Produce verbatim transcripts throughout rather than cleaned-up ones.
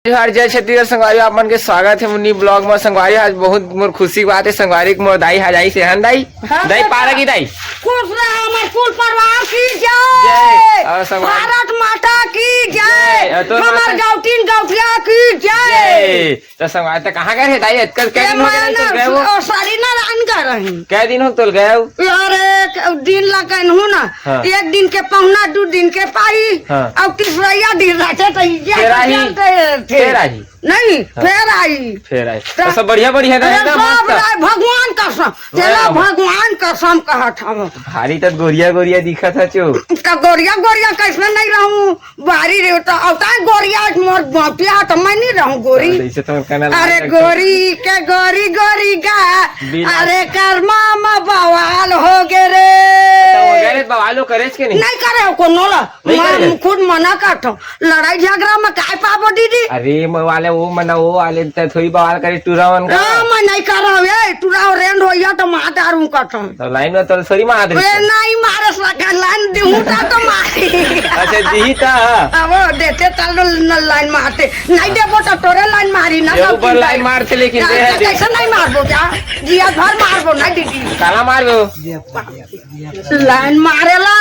जोहार, जय छत्तीसगढ़ संगवारी, आप मन के स्वागत हे मुन्नी vlog में। संगवारी, आज बहुत मोर खुशी के बात हे संगवारी, के मोर दाई आज आइस हे, हन दाई? हाँ, दाई, बेटा। पारा की दाई? खुश रहा, हमर कुल परिवार की जय। जय। और संगवारी भारत माता की जय। जय। और तोर हमर माता? गौटिन गौटिया की जय। जय। तो संगवारी, तो कहाँ गए रहे दाई? अतका ए दिन हो गए, माया तो ना, गए हो? ओ, सारी नारायण गए रही। कै दिन हो तोल गए हो? अरे, एक दिन ला कहूँ ना, हाँ। एक दिन के पहुना, दू दिन के पाई, हाँ। अब तीसरा दिन रहते तो ये फेर आही। कहते थे। फेर आही। नहीं, हाँ। फेर आई। फेर आई। तो तो सब बढ़िया, बढ़िया रहे अरे ना, सब मस्त? रहे, भगवान कसम। तेला हाँ। भगवान कसम कहत हम। भारी तक गोरिया, गोरिया दिखत हे चो। तो गोरिया, गोरिया कैसे नहीं रहूं? बारी रे, तो अवता गोरिया, मोर बापिया, तो मैं नहीं रहूं गोरी। हाँ, तो इसे तो कहना अरे लग गया। गोरी के गोरी, गोरी गा, बिना अरे कर्मा में बवाल हो गे रे। तो हो गया रे, बवाल हो करे के नहीं? नहीं करे हो कोनो ला। नहीं मैं करे? खुद मना करता हूँ। लड़ाई झगड़ा में काय पाबो दीदी? अरे, मैं वाले वो मना, वो वाले ते थोड़ी बवाल करे टूरा मन का। हाँ, मैं नहीं कर रहा हूँ, ए, टूरा रेंड हो गया तो मार डारूं करता हूँ। तो लाइन में तो सॉरी मार दे। ए, नहीं मारे सका, लाइन दिहूं ता तो मारी। अच्छा, दिही ता? अब वो देते तल न लाइन मारते, नहीं देबो तो तोरे लाइन मारी ना, ये सब ऊपर लाइन मारते लेकिन हाँ, दे तो दे। कैसे नहीं मारबो क्या? जिया भर मारबो ना दीदी। काला मारबो। लाइन मारेला।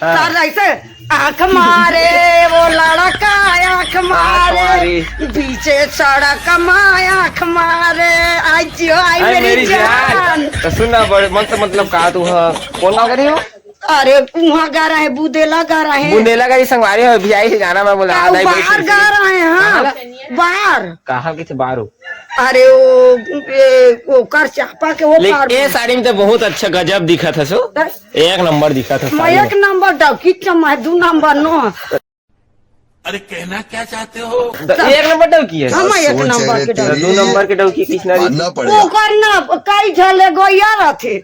हाँ। सर ऐसे आँख मारे वो लड़का, आँख मारे, मारे। पीछे सड़क मा आँख मारे। आई जियो, आई आई मेरी मेरी जान। जान। तो सुन ना, बड़े मन से मतलब का तू ह, कौन गाँव के रही हो? अरे, वहाँ गा रहे, बुदेला गा रहे। बुंदेला का ही संगवारी हो, भी आई से गाना मैं बोला, तो आधा ही बाहर बैठ गा रहे हैं, हाँ। कहाँ ला? बाहर। कहाँ के थे बाहर हो? अरे, वो, ए, ओकर चापा के वो लेकिन पार ए में। साड़ी में तो बहुत अच्छा गजब दिखत हस हो। बस। एक नंबर दिखत हस मैं साड़ी एक में। नंबर डौकी चमा, दू नंबर नो। अरे कहना क्या चाहते हो? तो एक नंबर डौकी है। हम एक सोच नंबर रहे के थे, डौकी। दू नंबर के डौकी किसना दी? मानना पड़ेगा। ओकर ना कई झले गोइया रहते।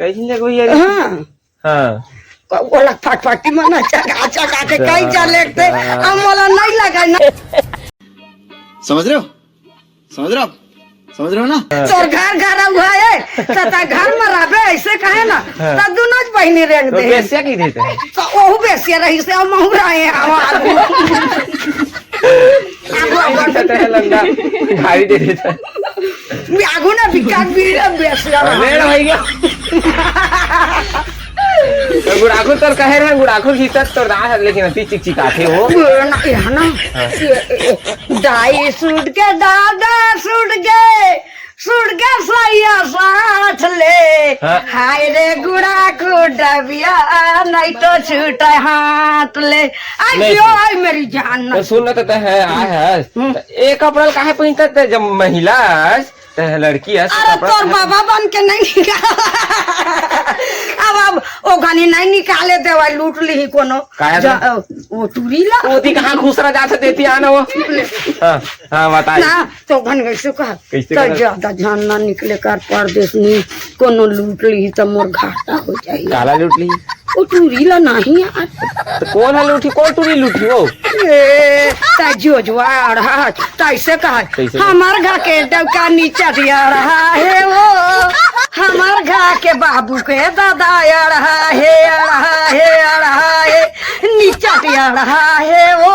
कई झले गोइया रहते? हाँ। हाँ। ओला फटफटी मना चका चका के कई झले ते, हम मोला नहीं लगे ना। समझ रहे हो? समझ रहे हो आप? समझ रहे हो ना? तोर घर घर हुआ है, त ता घर में रहबे, ऐसे कहे ना, हाँ। त दुनो बहिनी रेंग तो दे। बेसिया की देते हैं? तो ओहू बेसिया रही से, हम महू रहे हैं, हम आगू। आगू, आगू। लंगा, भारी दे देता है। आगू ना बिकास भी रे बेसिया रहा। अरे भैया। तो गुड़ाखू तोर कहे रहे, गुड़ाखू घीचत तोर दांत है, लेकिन अति चिकचिकाथे वो। ना, ये है ना, हाँ। ये, ये, दाई सुट के, दादा सुट के, सुट के सैया साथ ले। हाँ। हाय रे गुड़ाखू डबिया, नहीं तो छूटे हाथ ले। आई नहीं, यो, नहीं। आई मेरी जान। तो सुन ना, तो तय है, आय है। हम्म। तो एक कपड़ा काहे पहिनता ते जब महिला है? ते लड़की है, अरे, कपड़ा तोर पहन बाबा बन के नहीं निकाल। अब, अब ओ घनी नहीं निकाले देवा, लूट ली कोनो। काहे जा, ना? अ, वो टूरी ला। ओती कहाँ घुसरा जात देती आना वो? हाँ, हाँ, बताई। ना, तो घन कैसे कहा? कैसे तो कहा? ज्यादा जान ना निकले कर परदेश में, कोनो लूट ली तो मोर घाटा हो जाई। काला लूट ली? ओ टूरी ला नहीं यार। तो कौन है लूटी? कौन टूरी लूटी वो? ए, ता जोजवाड़ हा, तैसे कहा, कैसे? हमर घर के डौका नीचा दिया रहा है वो, हमर घर के बाबू के दादा अड़हा है, अड़हा है, अड़हा है, नीचा दिया रहा है वो,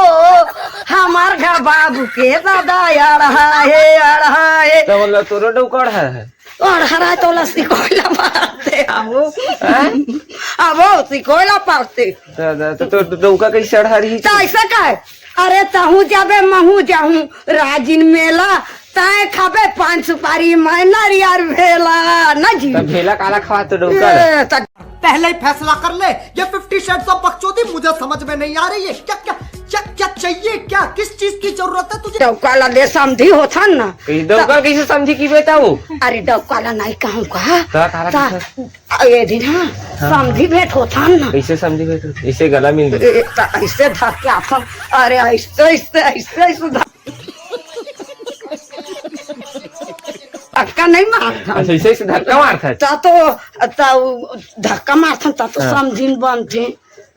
हमर घर बाबू के दादा अड़हा है, अड़हा है। तो मतलब तोरो डौका अड़हा है? और हरा तो लस्सी कोयला मारते आवो। हैं? आवो, सी कोयला पारते। दादा, तो, तो डौका कैसे अड़हा रही? तो ऐसा का है? अरे, तहूँ जाबे, महूँ जाहूँ, राजिन मेला, तय खाबे पान सुपारी, मैं नारियर भेला, ना जी? तो भेला काला खवा तो डौका? ए, त- पहले ही फैसला कर ले, ये फिफ्टी शेड्स ऑफ बकचोदी मुझे समझ में नहीं आ रही है। क्या, क्या, क्या, क्या चाहिए? क्या, किस चीज की जरूरत है तुझे? डौका ला दे समझी होथन ना। ई डौका कैसे समझी की बेटा वो? अरे डौका ला नहीं कहूँ का? तो काला ता-, कैसे? ये दिन हाँ, हाँ। समझी भेंट होथन ना। कैसे समझी भेंट होथन? इसे गला मिल गया। ए, ता-, ऐसे धर के आथन। अरे ऐसे, ऐसे, ऐसे, ऐसे धर धक्का नहीं मारथन। अच्छा, ऐसे, ऐसे धक्का मारथन? ता तो, ता उ धक्का मारथन, ता तो हाँ। समझिन बनथे।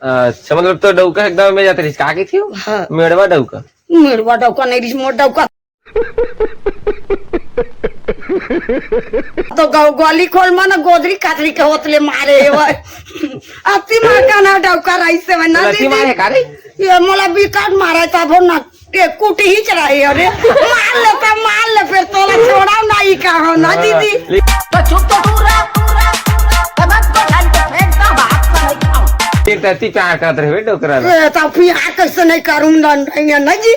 अच्छा, मतलब तो डौका एकदम में जाते रहिस, का कहिथे? हाँ। मेड़वा डौका। मेड़वा डौका नहीं रहिस, मोर डौका। तो गौ-, गोली खोल मन गोदरी कादरी के होतले मारे हे वो। अति मार का ना डौका रहिस हे वो ना तो अति दीदी। मारे का रे? ये मोला बिकट मारे तब हो ना। के कुटही चढ़ाई, अरे मार ले पे, मार ले, फिर तोला छोड़ा नहीं कहो ना दीदी। तो चुप तो तू रह, तू रह, तू रह, तब तो ठंड के फेंक दो, बात को नहीं खाओ। एक धरती प्यार करत रहे डोकरा ला। ए, तो प्यार कैसे नहीं करूँ ना, नहीं, नहीं जी,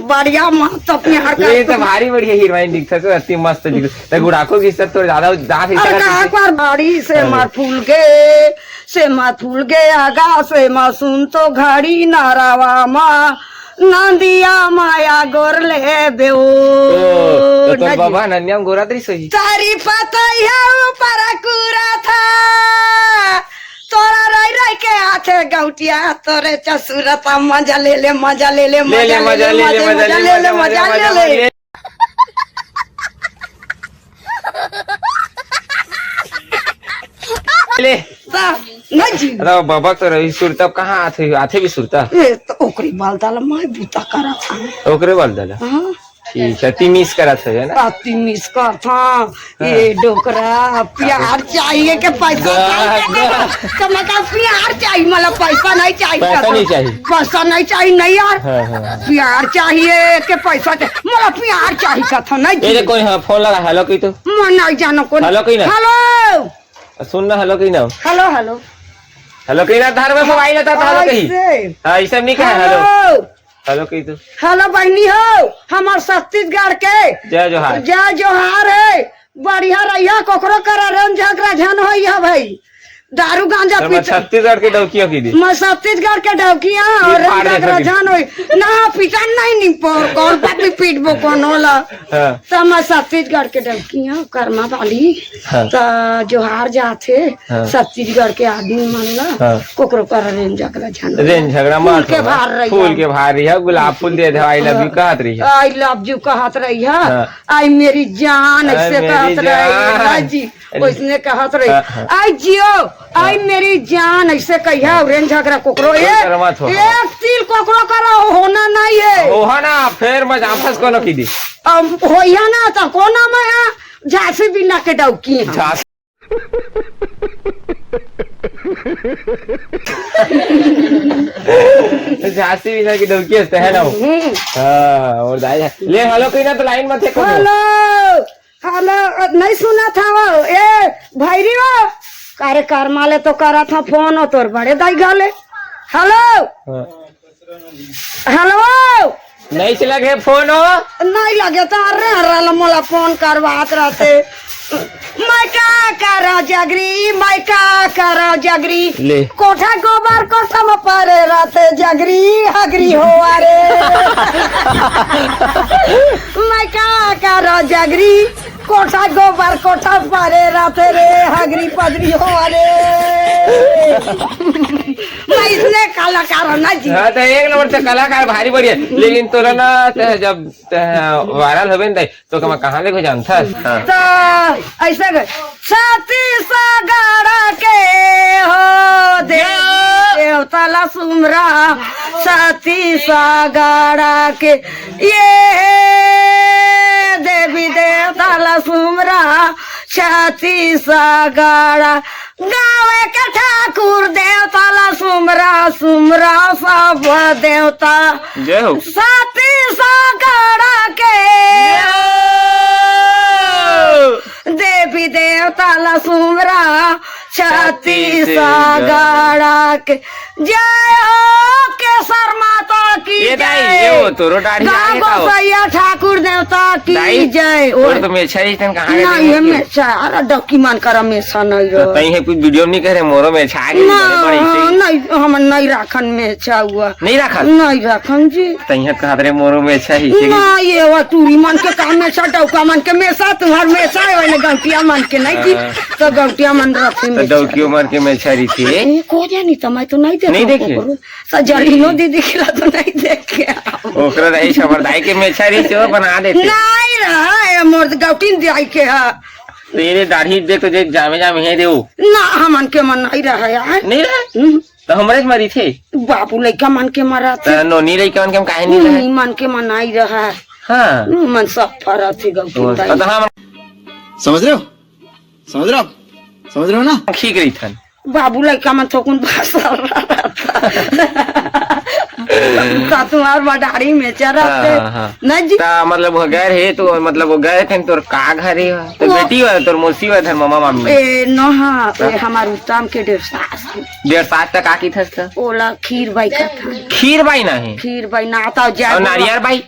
बढ़िया मस्त प्यार कर। ये तो भारी बढ़िया हीरोइन दिखत है, अति मस्त दिखत। तो गुड़ाखो की इज्जत तो ज्यादा दांत अरे इतना कहाँ दीदी। पर बाड़ी से हाँ। मार फूल के, से मार फूल के आगा से मार सुन तो घड़ी नारावा माँ। नंदिया माया गोर ले बेओ। ओ, तो तोर नजी। बाबा नंदिया में गोरा तरी सही। तारी पतई है ऊपर कुरा था। तोरा रह रह के हाथे गौटिया, तोरे चसुरता मजा ले ले, मजा ले ले, ले ले, मजा ले ले, मजा ले ले, मजा ले ले, मजा ले ले। ले। ता, नहीं जी। अरे बाबा तो रही सुरता, अब कहाँ आथे, आथे भी सुरता? ए, तो ओकरी बाल दाल मैं बूता करा था। ओकरे बाल दाल? हाँ। ठीक है, ती मिस करा था, है ना? ता ती मिस कर था। ये डोकरा, प्यार चाहिए के पैसा गा, चाहिए? गा। तो मैं कहा, प्यार चाहिए, मतलब पैसा नहीं चाहिए पैसा था। नहीं चाहिए। पैसा नहीं चाहिए, नहीं यार। हाँ, हाँ, हाँ। प्यार चाहिए के पैसा चाहिए? मतलब प्यार चाहिए था, नहीं ये जी। कोई, हाँ, फोन लगा, हेलो की तो। मैं नहीं जानो कौन। हेलो की ना। हेलो। सुन ना, हेलो की ना। Hello, hello. हेलो की ना, धार में मोबाइल था, हेलो की। ऐसे। हाँ, ये सब नहीं कहा, हेलो। हेलो। हेलो की तो। हेलो बहनी हो, हमार छत्तीसगढ़ के। जय जोहार। जय जोहार है। बढ़िया रहिया, कोकरो करा रंज झगड़ा झन होइया भाई। दारू गांजा तो मैं पीते। छत्तीसगढ़ के डौकिया की दी। मैं छत्तीसगढ़ के डौकिया ये और फाड़ दे रंज झगड़ा सके। झन होई। ना पीटा नहीं निपोर, कौन पापी पीटबो कौन होला। हाँ। तो मैं छत्तीसगढ़ के डौकिया, कर्मा वाली। हाँ। तो जोहार जाथे। हाँ। छत्तीसगढ़ के आदमी मन ला, हाँ। कोकरो करा रंज झगड़ा झन। रंज झगड़ा फूल मत के हो। भार रहिया। फूल के भार रहिया, गुलाब फूल दे दे, I love you कहत रहिया। I love you कहत रहिया। हाँ। आई मेरी जान, आई ऐसे मेरी कहत रहिया। जान। हाँ जी, वैसने कहत रही। हाँ, हाँ। आई जियो, आई हाँ। मेरी जान, ऐसे कहिया, हाँ। रंज झगड़ा कोकरो। कोई ए, शर्मा थो। एक तिल कोकरो करा होना नहीं है। होहा ना, फिर मैं जाफस कोनो की दी। अब होइया ना तो कोना मैं झांसी बिना के डौकी हाँ। झांसी झांसी बिना की डौकी हंसते है ना वो। हम्म। हाँ, और दाई ले हेलो कही ना तो लाइन में थे कौन? हेलो, हेलो, नहीं सुना था वो। ए, भैरी वो, कार्यक्रम वाले तो करा था फोन, वो तोर बड़े दाई गाले। हेलो। हाँ। हेलो। नहीं से लगे फोन हो? नहीं लगे तो अरे हर मोला फोन करवात रहते। मैं का करा जगरी, मैं का करा जगरी। ले। कोठा गोबर कोठा में परे रहते जगरी, हगरी हो अरे। मैं का करा जगरी, कोठा गोबर कोठा परे रहते रे, हगरी पदरी हो अरे। मैं इसने कलाकार हूँ ना जी। हाँ, तो एक नंबर से कलाकार भारी बढ़िया, लेकिन तोरा ना, ते जब ते वायरल होबे न, तो कमा कहाँ ले को जानता है? हाँ। तो ऐसे कर, छत्तीसगढ़ के हो देवी देवता ला सुमरा, छत्तीसगढ़ के ये देवी देवता ला सुमरा, छत्तीसगढ़ गाँव के ठाकुर देवता ला सुमरा, सुमरा सब देवता। जय हो। छत्तीसगढ़ के जय हो। देवी देवता ला सुमरा, छत्तीसगढ़ के जय हो, केसर माता की ये दाई, जय। ये वो तोरो दाढ़ी गाँव आगे का हो। गोसैया ठाकुर देवता की दाई, जय। तोर ओए। तो मेछा ही तन कहाँ ना, गए ये थे? मेछा, अरे डौकी मन करा मेछा नहीं तो रहो। तई है कुछ वीडियो नहीं करे, मोरो मेछा आगे ना, बड़े बड़े से। नहीं, हम नहीं राखन मेछा हुआ। नहीं राखन? नहीं राखन जी। तई है कहा रे मोरो मेछा ही के ना, ये वो टूरी मन के काम मेछा, डौका मन के मेछा, तुम्हार मेछा है, वही गौटिया मन के नहीं जी। हाँ। तो गौटिया मन रखी तो मेछा। डौकियो मन के मेछा रही थी। ये को जानी तो मैं तो नहीं देखी नहीं देखे? ओकरो। सजलिनो दीदी के ला तो नहीं देखे। ओकरा रही समरदाई के मेछा रही से बना देते। नहीं रहा है, मोर गौटिन दाई के है। तेरे दाढ़ी देख तो जे जामे जामे है रे वो। ना, हमन के मन नहीं रहा यार। नहीं रहा? हम्म। तो हमरे ज मरी थे। बाबू लइका मन के मरा थे। तो नोनी लइका मन के हम काहे नहीं रहे? नोनी मन के मन नहीं रहा। हाँ। हम्म, मन सब फरा थे गौटिन तो, दाई। तो हम समझ रहे हो? समझ रहे हो आप? समझ रहे हो ना? ठीक रही थन। बाबू लइका मन थोकुन भाषा त तुम्हार मडारी में चरत हाँ, हे। हाँ, हाँ। न जी। त मतलब वो गए रहे तो मतलब वो गए थे तोर का घर हे? तो वो बेटी हो, तोर मौसी हो, धर मामा मामी? ए, नहा, ए, हाँ। हमार उत्तम के डेढ़ सास हे। डेढ़ सास तक आकी थस त? ओला खीर बाई का था। खीर बाई ना हे? खीर बाई ना था, जय और बोलवा। नारियर बाई?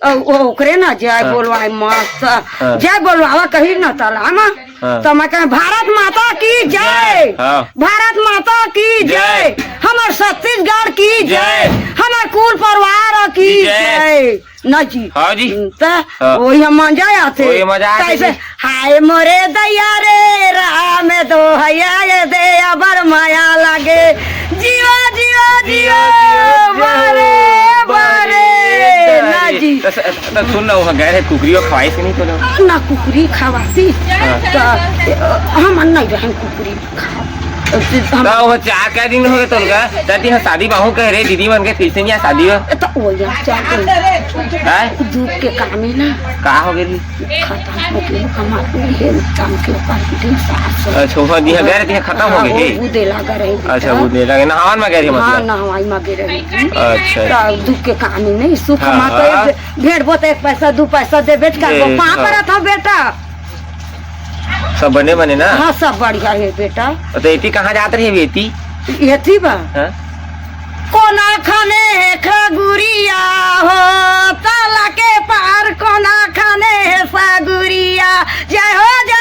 ओ, ओ, ओकरे ना जय हाँ। बोलवाए मस्त। हाँ। जय बोलवावा कही ना तला मा। हाँ। त मैं कहे, "भारत माता की जय, हाँ। भारत माता की जय। जय, हमर छत्तीसगढ़ की जय। जय, हमर कुल परिवार की की जय।" जय। ना जी। हाँ जी। त हाँ। वही हम मजा आथे। वही मजा आथे कैसे? जी। हाय मोरे दैया रे, राम दोहैया ये दे, अबर माया लागे। जियो, जियो, जियो, जियो, जियो। बारे, बारे, बारे, ना जी। त, त, त सुन ना, वो गए रहे कुकरी और खवाई से नहीं तो ना। ना कुकरी खवाती। हाँ। त, अ, हम नहीं रहन कुकरी खा। हम त वो चार कै दिन हो गए तोर का, त तिहा शादी बाहू कह रहे दीदी मन के, कैसे नहीं आ शादी हो? त वो यार चार दिन। हैं? दुख के काम हे ना। का हो गए? खत्म हो गए, हमारे ये काम के ऊपर की सास। अच्छा, वहाँ दिया गए रहे, खत्म हो हाँ, गए वो के? बुदे लागा रहे। अच्छा, बुदे लागे, नहावन में गए रहे हाँ, मतलब? नहवाई में गए रहे। अच्छा। त दुख के काम ही नहीं, सुख हाँ, मा तो हाँ। एक भेड़ बोते एक पैसा, दू पैसा देबे करबो। दे, कहाँ हाँ। पर था बेटा? सब बने बने ना? हाँ, सब बढ़िया हे बेटा। त एती कहाँ जात रहे अभी एती? एती बा? हाँ? कोना खाने हे खगुरिया हो, ताला के पार कोना खाने हे सागुरिया। जय हो, जय हो।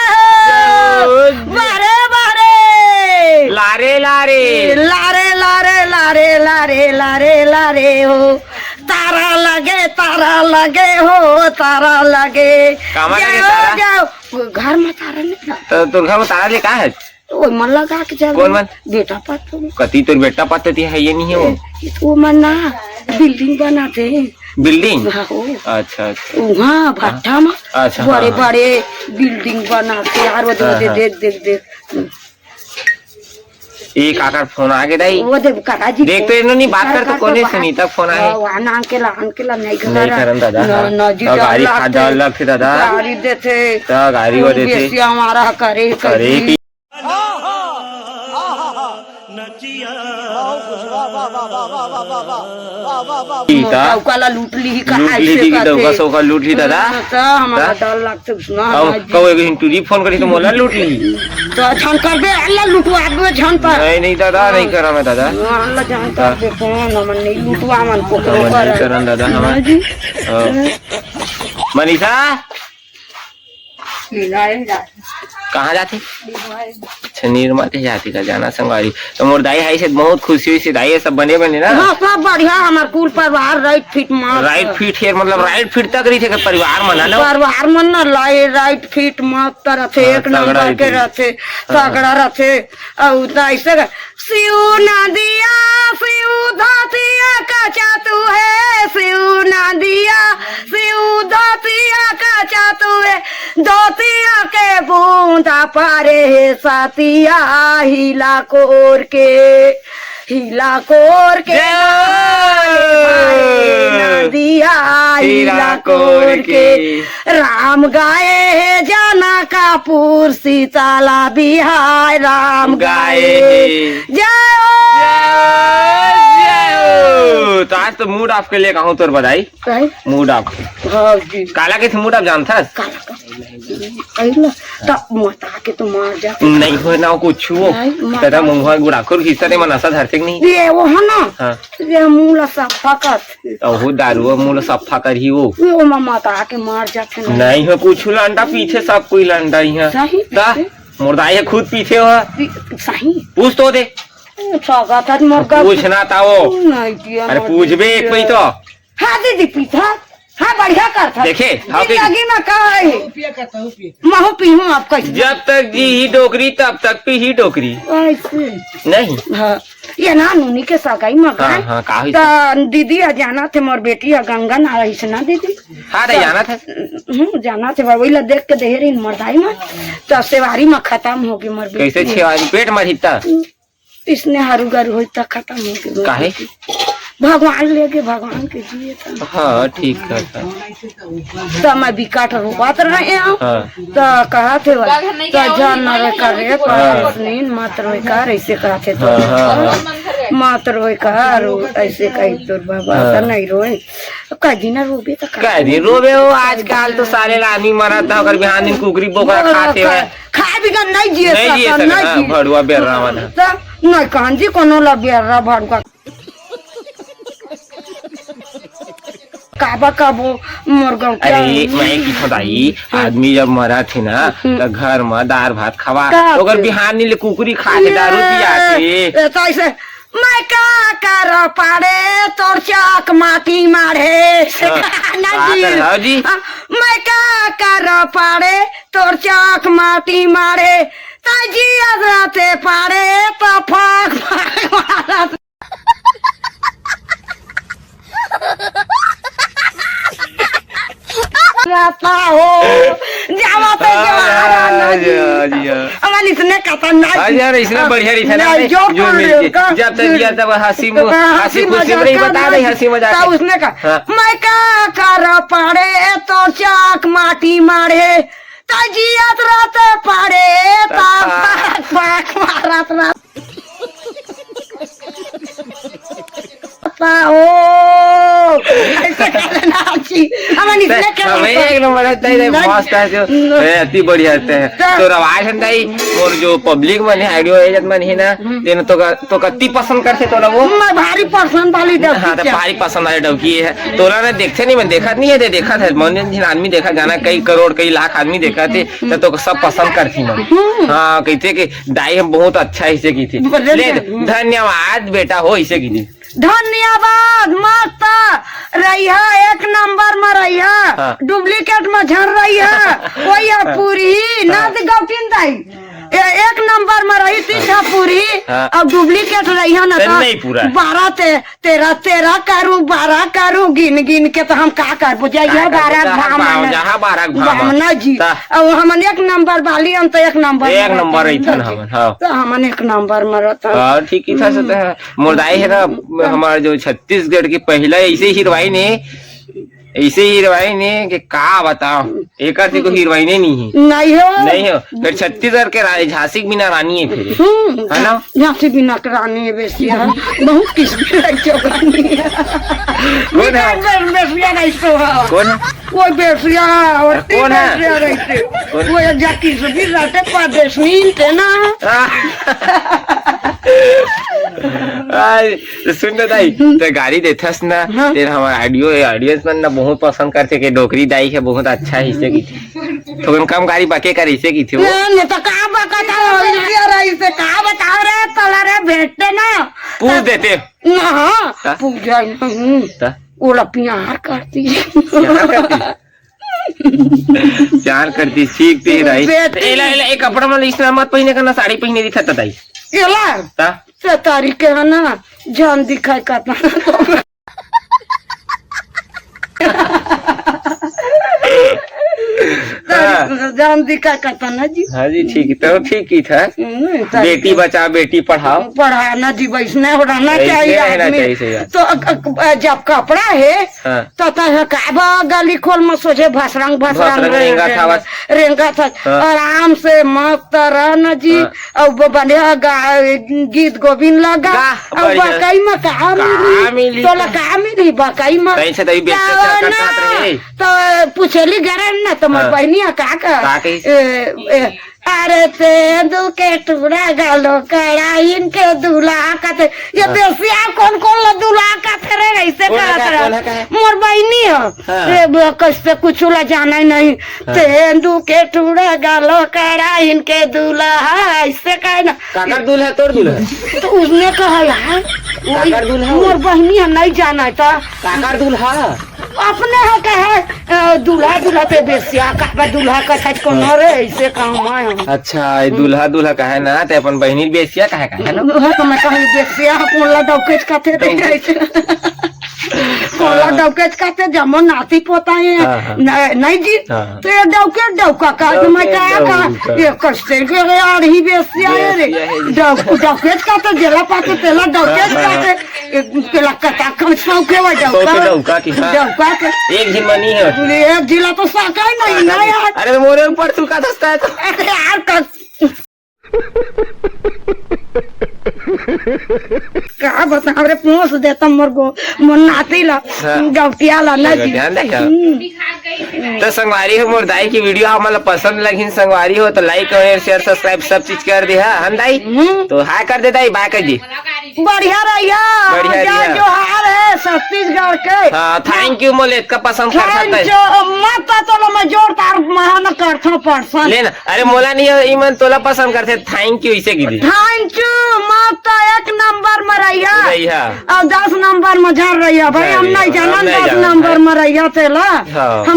जय हो, जय। बारे, बारे। लारे, लारे। लारे, लारे, लारे, लारे, लारे, लारे हो। तारा लगे, तारा लगे हो, तारा लगे। कामा लगे जय हो, तारा? जय हो। घर में तारा नहीं था। त तोर घर में तारा ले का हे? ओमन लगा के चल कोन दे। मन? बेटा पातो। कती तोर बेटा पातो ती हे, ये नहीं हे वो? ए, वो मन ना बिल्डिंग बनाते हैं। बिल्डिंग? हाँ, हो। अच्छा, अच्छा। वहाँ भट्टा में अच्छा, हाँ, बड़े हाँ। बड़े बिल्डिंग बनाते यार, वो दे, हाँ, दे, हाँ। देख, देख, देख। ए काकर फोन आ गे दाई? वो दे काका जी देख तो फोन। इन्हों नहीं बात कर तो काकर कोने बात। सुनी तक फोन आए। हाँ, वहाँ ना अंकेल, अंकेल नहीं घर नहीं आ। करन दादा, न, हाँ। न जी तो डर गाड़ी खा लगते। डर लगते दादा। गाड़ी देते। तो गाड़ी वो देते। बेसी हमारा करे करे कभी। की। ठीक है। चौका ला लूट ली का लूट ली ऐसे थी कि करते। चौका सौका लूट ली दादा। हाँ, तो हमारा हाँ? डर लगते उसमें, अब हाँ जी। कहो एक दिन टूरी फोन करी तो मोला लूट ली। तो झन करबे, अल्लाह लुटवा दो झन पर। नहीं, नहीं दादा, हाँ। नहीं करा मैं दादा। हाँ, अल्लाह जान हाँ। करबे, कौन हमन नहीं लुटवा मन को हमन नहीं करन दादा, हमन। हाँ जी। हाँ। मनीषा, कहाँ जाथे? अच्छा, निर्मा के जाथे का जाना संगवारी। तो मोर दाई हाई से बहुत खुशी हुई से, दाई ये सब बने बने ना? हाँ, सब बढ़िया, हमार कुल परिवार राइट फिट मस्त। राइट फिट है, मतलब राइट फिट तक रही थे परिवार मन ना? परिवार मन ना लाई राइट फिट मस्त रथे, हाँ, एक तगड़ा नंबर के रहिथे। रथे, हाँ। तगड़ा रथे। अउ त ऐसे का, शिव नदिया, शिव धोतिया कचा तू है, शिव नदिया, शिव धोतिया कचा तू है, धोतिया के बूंदा पारे है सतिया हिला कोर के, हिला कोर के जय हो। नदिया हिला हिला कोर कोर के। के। राम गाए हे जनकपुर सीतला बिहार, राम गाए गाए हे। हे। जय हो। जय हो, जय हो। तो आज तो मूड ऑफ के लिए कहूँ तोर बधाई। काहे? Mood off. हाँ जी। काला के मूड ऑफ जानथस? काला का? कही ना, त मोटा के तो मार जा। नहीं होय ना कुछ वो। नहीं, मार दादा जा। मुंह गुड़ाखुर घिसा रे मन असा धरते कि नहीं? ये वो है ना? हाँ। ये मुंह ला सफा कर। ओहो दारू मुंह ला सफा करही वो। ये वो मामा ता के मार जाथे ना। नहीं हो कुछ लंडा पीछे सब कोई लंडा ही है। सही ता पीछे? मोर दाई है खुद पीछे हो। पी-, सही? पूछ तो दे। ए, सगा था मोर का पूछना था वो। नहीं किया अरे ना पूछबे एक दिया। पई तो। हाँ दीदी पीछा। हाँ बढ़िया कर था। देखे, हाँ, पी- जिंदगी में का है? महू पीहूँ आप कैसे? जब तक जी ही डोकरी तब तक पी ही डोकरी। ऐसे। नहीं। हाँ। ये ना नूनी के सगाई में हाँ, गए। हाँ, का हुई तो दीदी ह जाना थे, मोर बेटी ह गंगा ना रही से ना दीदी। हाँ, रे, तो जाना थे। हम्म, जाना थे, वही ला देख के देहे रही मोर दाई में। तो सेवारी में खत्म हो गई मोर बेटी। कैसे सेवारी? पेट मरही त? हम्म, इसने हरू गरू होई त खत्म हो गई मोर काहे? बेटी। भगवान ले गए, भगवान के जिए त। हाँ, ठीक है, था। त मैं बिकट रोवत रहे हूँ। हाँ। त कहा थे वो, त जान न रे करे, हाँ। परदेसनीन मत रोए कर, ऐसे कहा थे तो। हाँ, हाँ, हाँ। मत रोए का, रो, ऐसे कही तोर बाबा, हाँ। त नहीं रोए। कह दिन रोबे त का कह दिन रोबे हो, आजकल तो साले ला आदमी मरत है, ओकर बिहान दिन कुकरी बोकरा खाते हैं। खाए बिगर नहीं जिए नहीं जिए सकता, सकता, नहीं हाँ, जिए। भड़ुआ बेर्रा मन है। त नहीं कहन जी कोनो ला बेर्रा भड़ुआ। काबा काबो मोर गाँव के अरे, आदमी। मैं की बताई, हम्म। आदमी जब मरत हे ना, हम्म। त घर म दार भात खवा, का ओकर के? बिहान ले कुकरी खा के दारू पिया के। ए, त ऐसे, मैं का कर पाड़े, तोर चाक माटी मारे। हाँ, ना का जी। कर, हाँ जी। हाँ, मैं का कर पाड़े, तोर चाक माटी मारे। त जियत रहते पाड़े, त फाक फाक मारत। रहता हो, जावा तो हाँ, जवाहर हाँ, आनंद जी। हाँ, जी, हाँ। हमन इसने कहता ना आज जी। यार, इसने बढ़िया रही था ना, नहीं, नहीं, जो जो कर मिल रहे के। का, जब तक जो जिया तब हंसी मु-, हाँ, हंसी हंसी खुशी मजाक में रही, का बता ना दे, जी। हंसी मजाक तो है। उसने कहा, हाँ। मैं का कर पाड़े, तो चाक माटी मारे, तो जियत रहते पाड़े, तो हाँ। पाक, पाक मारत रहते। ओ, ऐसे करे ना जी। हमन इसने करे हमें तो। एक नंबर है, तै, तै नहीं। मस्त है जो, नहीं। ए, अति बढ़िया रहते हैं। तो तो रवाज हम दाई, और जो पब्लिक मन है, आइडियो एजेंट मन है ना, हम्म। तेन तो का, तो कत्ती पसंद करते तोला वो? मैं भारी पसंद वाली डौकी हाँ, तो क्या? भारी पसंद वाली डौकी है। तोला ना देखते नहीं, मैं देखा नहीं है, दे देखा था, मन दिन आदमी देखा, जाना कई करोड़, कई लाख आदमी देखा थे, तो, तो सब पसंद करती मन। हम्म। हाँ, कहते कि दाई हम बहुत अच्छा इसे की थी। बोले ले, ना। धन्यवाद बेटा हो, इसे की थी। धन्यवाद, मस्त रहिहा, एक नंबर में रहिहा, हाँ। डुप्लीकेट में झन रहिहा, कोई अब पूरी ना हाँ। दे गौटिन दाई, ए-, एक नंबर में रही, तीन हाँ। पूरी, हाँ। अब डुप्लीकेट रहिहा ना तो तो नहीं पूरा। बारह ते-, तेरह, तेरह करूँ, बारह करूँ, गिन गिन के तो हम का करबो, जइहा का करबो, बारह जहाँ भामना। भाव-, जहाँ बारह भामना। भामना जी। ता। अब हमन एक नंबर वाली, हम तो एक नंबर एक में नंबर रहथन, रहिथन जी। हमन, हाँ। तो हमन एक नंबर में रहथन। हाँ, ठीक ही था, हम्म। सोते हैं। मोर दाई है ना, हम्म। हमार जो छत्तीसगढ़ की पहला ऐसे हीरोइन है, ऐसे हीरोइन है कि का बताओ, एकर से कोई हीरोइन ही नहीं है। नहीं हो। नहीं हो। फिर छत्तीसगढ़ के रा-, झांसी के बिना रानी है फिर। हम्म, है ना? झांसी बिना के रानी है बेसिया। बहुत किस्म के रानी है। कौन है? बेसिया नहीं तो है। कौन है? वो बेसिया और कौन है? बेसिया नहीं थे। कौन? वो एक जाति से भी रहते परदेश में थे ना। आ। आई, तो सुन ना दाई, हम्म। ते गाड़ी देथस ना, हाँ। तेन हमर ऑडियो, ऑडियंस मन ना बहुत पसंद करथे के डोकरी दाई के बहुत अच्छा हिस्से की थी। थोकन कम गाड़ी बके कर हिस्से की थी वो। ना, ना, तो का बका था, वो इसे रही से का बताओ रे, तोला रे भेटते ना। पूछ देते। ना, हाँ, हाँ? पूजा नहीं। ता? ओला प्यार करती। प्यार करती? प्यार करती, सीखती ही रही। बेटी। एला, एला, एक कपड़ा मन इसना मत पहिने करना, साड़ी पहिने दिखत दाई। एला? ता? से तारीख के है ना, जान दिखाई करता। हाँ। जान दिखाई करता ना जी। हाँ जी, ठीक है, तो ठीक ही था। हम्म, तारीख बेटी के। बचाओ, बेटी पढ़ाओ। पढ़ाना जी, वैसने हो रहना वैसने चाहिए रहना आदमी। चाहिए, सही बात। तो अ, अ, जब कपड़ा है, हाँ। त तैं ह का बा गली खोल म सोझे भसरंग, भसरंग भसरंग रेंगत रेंगत हवस। रेंगत हस। हाँ। आराम से मस्त रह न जी। हाँ। अउ ब-, बढ़िया गा-, गीत गोविंद लगा। गा, अउ बढ़िया। बकई म का का मिली? मिली? तोला का मिली बकई म? तैं से तभी बेइज्जत जाओ करत ना। रहत रहे। त पूछेली गरन न त मोर हाँ। बहिनी ह का का? का कही? ए, ए, अरे तेंदू के टूरा गालो कड़ाइन के दूल्हा कथे, ये हाँ। बेसिया कोन कोन ला दूल्हा कथे रे, ऐसे कोन कहत है, रहा। कोन है, कहे? मोर बहिनी ह। हाँ। ये ब-, कैसे कुछ ला जाना ही नहीं। हाँ। तेंदू के टूरा गालो कड़ाइन के दूल्हा, ऐसे कहे ना। काकर दूल्हा, तोर दूल्हा? तो उसने कहा यार, वही काकर दूल्हा? मोर बहिनी ह, नहीं जाना है तो। काकर दूल्हा? अपने ह कहे, अ, दूल्हा, दूल्हा ते बेसिया, कहबे दूल्हा कथे कोनो रे, ऐसे कहूँ मैं। अच्छा, ये दूल्हा, दूल्हा कहे ना, ते अपन बहिनी बेसिया कहे, कहे ना? उहे तो मैं कहूँ, बेसिया कोन ला डौकेच कथे रे, डौकेच। ऐसे। कोन ला हाँ। डौकेच कथे, जमो नाती पोता है, हाँ, हाँ। न-, नहीं जी? हाँ। तो ये डौकेच डौका का, तो मैं डौकेच कहा का, डौका। ये कस्ते के रे, आड़ही बेसिया है रे। बेसिया है जी। डौ-, डौकेच कथे, जेला पाके तेला डौकेच हाँ, हाँ। कथे। ए, पेला कता कम सौखे वा डौका। सौखे डौका की, हाँ। डौका के। एक झिन मनी है। एक झिला तो साका ही नहीं ना यार। अरे मोरे ऊपर तू का दस्ता है तो। अरे यार, कस- का बताओ रे, पोस देता मोर गो, मोर नाती ला, हाँ। गौटिया ला, ना जी। ध्यान रखा। हम्म। तो संगवारी हो, मोर दाई की वीडियो आप मन ला पसंद लगिन संगवारी हो, तो like, comment, share, subscribe सब चीज कर दे, हाँ, हम दाई? हम्म। तो हाय कर दे दाई, बाय कर जी। बढ़िया रहिया, बढ़िया जय रहिया। जोहार है छत्तीसगढ़ के। हाँ, thank you मोले, इतना पसंद कर thank सकता है। You, मत तो लो, मैं जोरदार महान करथो पसंद। ले ना, अरे मोला नहीं है, ई मन तोला पसंद करथे, thank you इसे की दी। Thank you, मत तो एक नंबर में रहिया। रहिया। और दस नंबर में झर रहिया, भाई, हम रहिया, नहीं जानन हम नहीं दस जानन, नंबर हाँ। में रहिया तेला। हाँ। हम